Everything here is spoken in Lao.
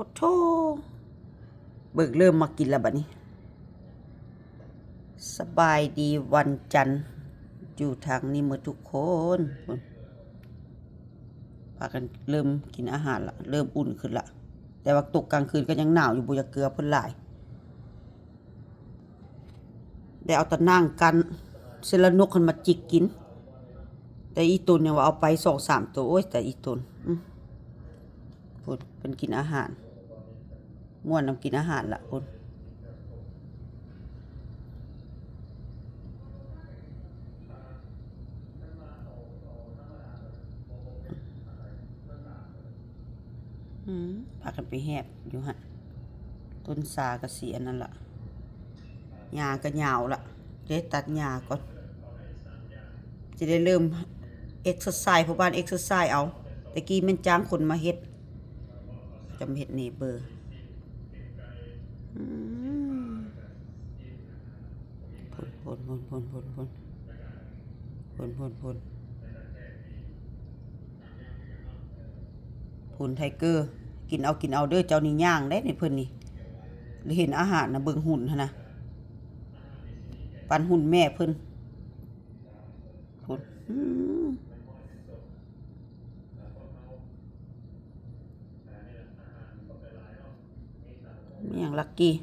ໂອ້ໂທ້ ເບິ່ງເລີ່ມມາກິນແລ້ວບັດນີ້. ສະບາຍດີວັນຈັນ ຢູ່ທາງນີ້ໝົດທຸກຄົນ. ພຸ້ນ ພາກັນເລີ່ມກິນອາຫານລະ ເລີ່ມອຸ່ນຂຶ້ນລະ. ແຕ່ວ່າຕົກກາງຄືນກໍຍັງໜາວຢູ່ ບໍ່ຢາກເກືອເພິ່ນຫຼາຍ. ໄດ້ເອົາຕາໜ່າງກັ້ນ ເຊັ່ນລະນົກຫັ້ນມາຈິກກິນ. ແຕ່ອີ່ຕົນຍັງວ່າເອົາໄປສອງສາມໂຕ. ໂອ້ຍ ແຕ່ອີ່ຕົນ ອື ພຸ້ນ ເພິ່ນກິນອາຫານ ມ່ວນນຳກິນອາຫານລະພຸ້ນ. ອືມ ພາກັນໄປແຮບຢູ່ຫັ້ນ. ຕົ້ນຊາກໍຊິອັນນັ້ນລະ ຫຍ້າກໍຍາວລະ. ເດ້ຕັດຫຍ້າກ່ອນ ຊິໄດ້ເລີ່ມເອັກເຊີໄຊ ເພາະບ້ານເອັກເຊີໄຊເອົາ. ແຕ່ກີ້ແມ່ນຈ້າງຄົນມາເຮັດ ຈະມາເຮັດເນເບີ. ອືມ ພຸ້ນ ພຸ້ນ ພຸ້ນ ພຸ້ນ ພຸ້ນ ພຸ້ນ ພຸ້ນ ພຸ້ນ ພຸ້ນ ພຸ້ນ ໄທເກີ ກິນເອົາ ກິນເອົາເດີ ເຈົ້ານີ້ຍ່າງໄດ໋ນີ້ ເພິ່ນນີ້. ແລ້ວເຫັນອາຫານນະ ເບິ່ງຫຸ່ນຫັ້ນນະ ປັນຫຸ່ນແມ່ເພິ່ນ ພຸ້ນ. ອືມ ມີຫຍັງລັກກີ້?